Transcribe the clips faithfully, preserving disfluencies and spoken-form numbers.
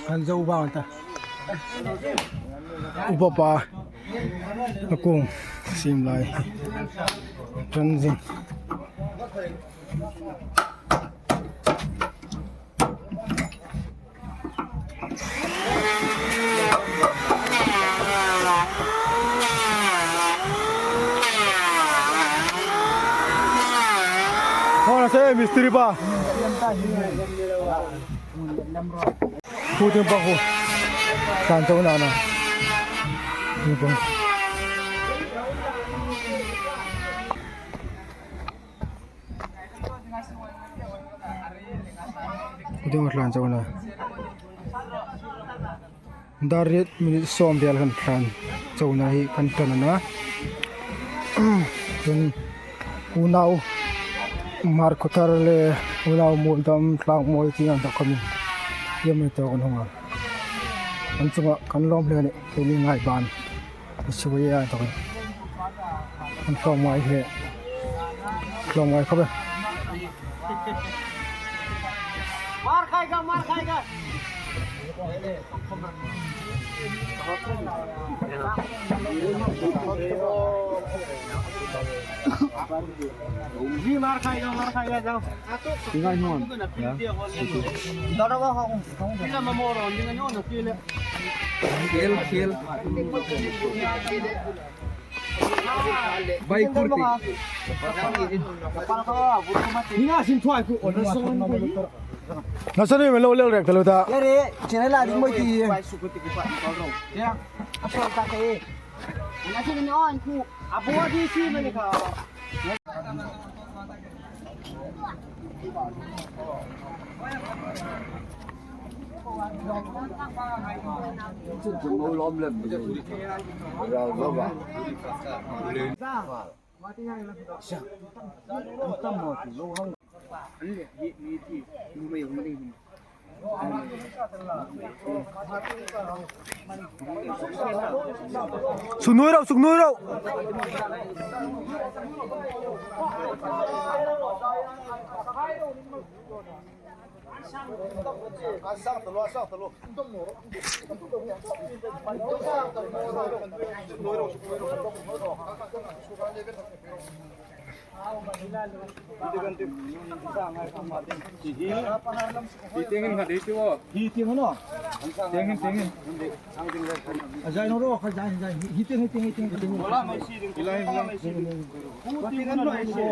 Kan zo bang ta. Upa pa. A kung. Sim lai. Tran zing. Hona se mistri pa. Pu tin pa pu. San chau na na. Ni pa. Kuding hlan chau na. Dar riet minute sawm vel khan hlan chau na hi kan tan a na. Tun unau Hmarkhawthar le unau Muoldam Tlangmawi ti an ta kami. Yam ni to kan hung a. An chunga kan lawm hle ni, keini ngai ban. Suya to. An hlawm ngai hle. Hlawm ngai khawp e. Mar khai ka, mar khai ka. Ji mar khai ka, mar khai ka, jao. Ngai nuan. Dora ba hong. Pila ma moro, ni ngai nuan, pila. Khel, khel. Bai kurti. Ni nga sin thuai ku, ona song ko ni. Na sani me lo lel rek ta lo ta. Lere, chene la ding moi ti. Ya, a so ta ke. Na sani ni on ku. A bo di si me ni ka. Suknuoi ro, suknuoi ro. Hi tieng hin khat ei tiu. Hi tieng hin. Tieng hin, tieng hin. A zai naw ro, kha zai, zai. Hi tieng, hi tieng, hi tieng, hi tieng. Hi lai, hi lai. Hi lai, hi lai.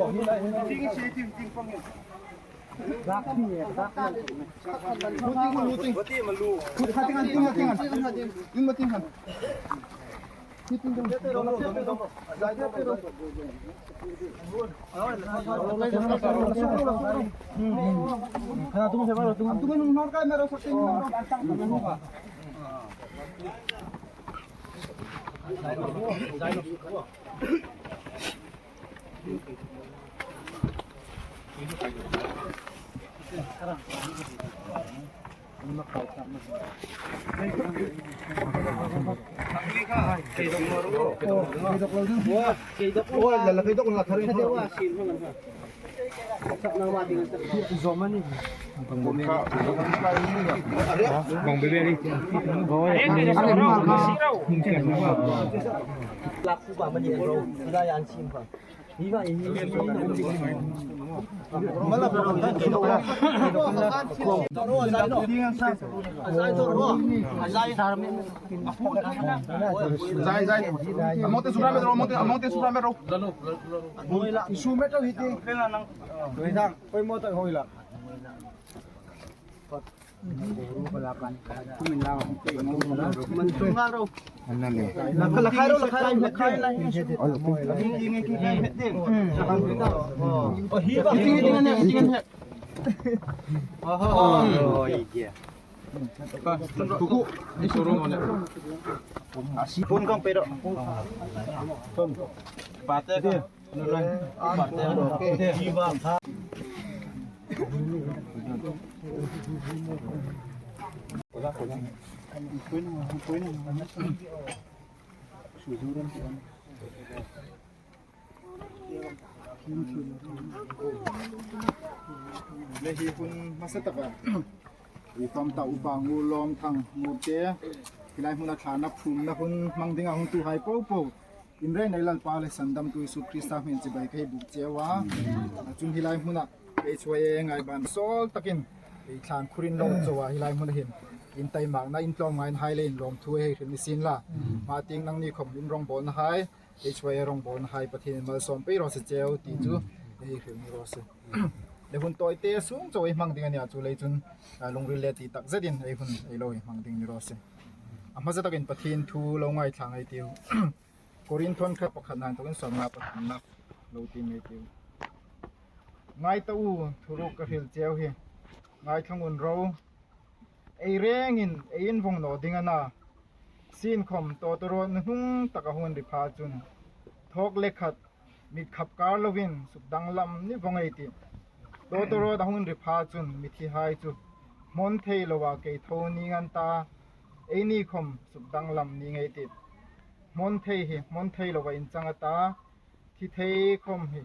Zai, zai. Amote sura metro, amote, amote sura metro. Isu metro hiti. Koi mota hoila. Le hi hun hmasa taka. Ei fam ta upa Ngurlawmthang Ngurte, hi lai hmuna thlana phumna hun hmang dinga hungtuhai popo, in rengin ei Lalpa le Sandamtu Isu Krista hmingin chibai ka hei buk cheu a. Chun hi lai hmuna H Y A ngaiban sawl takin ei thlan khurin lo chawa hi lai hmuna hin in taimakna in tlawmngaina hai le in lawmthu hei hril ni sien la. Hma tieng nangni khom in rawngbawlna hai, H Y A rawngbawlna hai Pathienin malsawm pei raw se cheu ti chu ei hril ni raw se. Le hun tawite sung chau ei hmang ding a nia, chuleiin chun, a, lungril le ti tak zetin ei hun ei lo hmang ding ni raw se. A hmasa takin Pathien thu lo ngaithla ei tiu. Korinthon khat pakhatna inthawkin sawmnga pathumna lo ti ei tiu. Ngai ta u, thuruk ka hril cheu hi. Ngaithlak un ro. Ei rengin ei invawng naw ding a na. Sienkhawm tawtawrawt nuhnung taka hung ri pha chun, thawk le khat mit khap kar lovin sukdanglam ni vawng ei tih. Tawtawrawt a hung ri pha chun mithihai chu hmawn thei loa kei tho ning an ta, eini khom sukdanglam ning ei tih. Hmawn thei hi hmawn thei loa inchang a ta, thi thei khom hi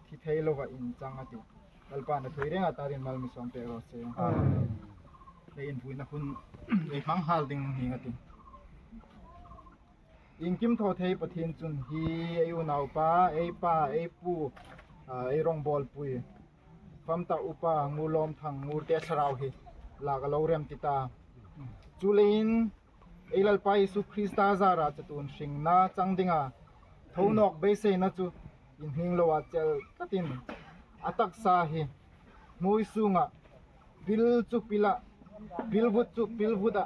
thi thei loa inchang a tih. Lalpan a thu rengin a tarin mal mi sawm pek raw se. Amen. Le invuina hun ei hmang hal ding ning a tih. Iengkim thaw thei Pathien chun hi ei unaupa, ei pa, ei pu, a, ei rawngbawlpui, fam ta upa Ngurlawmthang Ngurte thlarau hi lak a lo rem ti ta. Chuleiin ei Lalpa Isu Krista zara chatuon hringna chang dinga tho nawk beiseina chu inhning loa chel tlatin a taksa hi hnuoi sunga pil chu pila, pil vut chu pil vuta,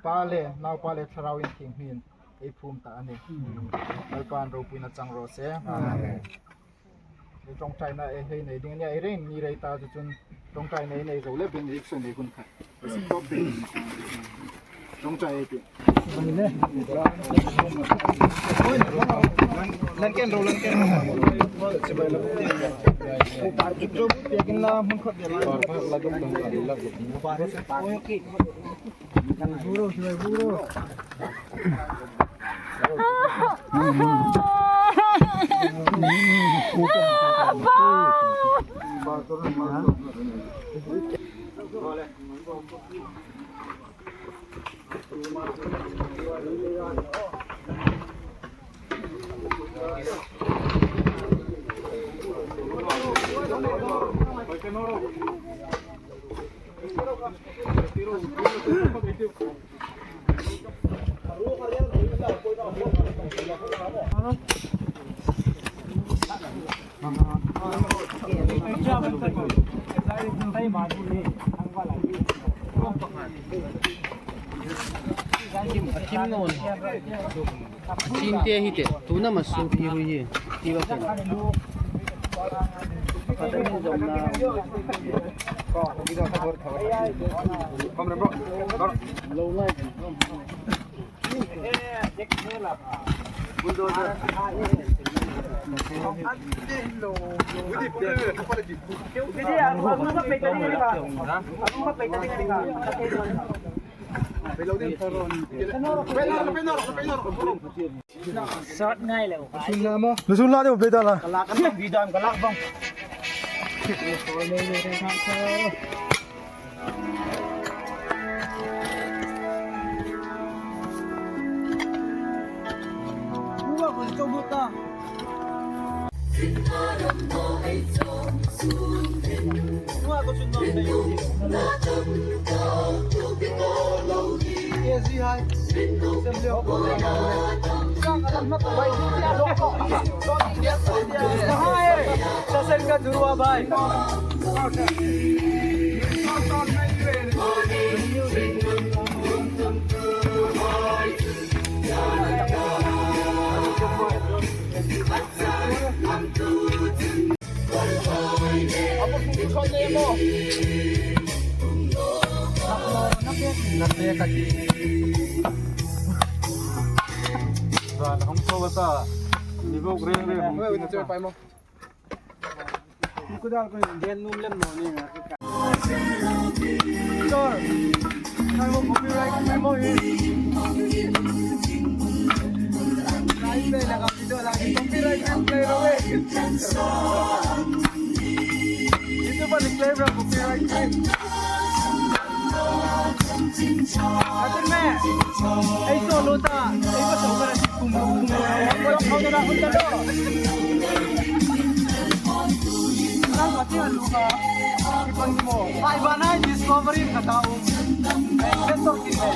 Pa le Naupa le Thlarau Inthieng hmingin ei phum ta a nih. Lalpan ropuina chang raw se. Amen. Ei ṭawngṭaina ei hei nei ding a nia, ei rengin ni rei ta chu chun ṭawngṭaina ei nei zo le, benediction ei hun khat. Ṭawngṭai ei tih. Lan ken ro, lan ken ro. A thim te hi te, tu na ma su phi hui hi, ti va ken. Lo ngai. Sat ngai le. Lu sun la de, play ta la. Ka lak kan video, ka lak bang. Atin me, ei so lo ta, ei ba so ba kum kum lo, ko ko da hun da lo. Nang mati an lu ka, ki pang mo. Ai ba nai discovery ka ta um. Ei, sen to kin me.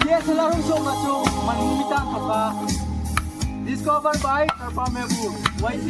Yes, la rung so ma chu, man mi ta ka ba. Discover by Sarpa Mebu, Y T.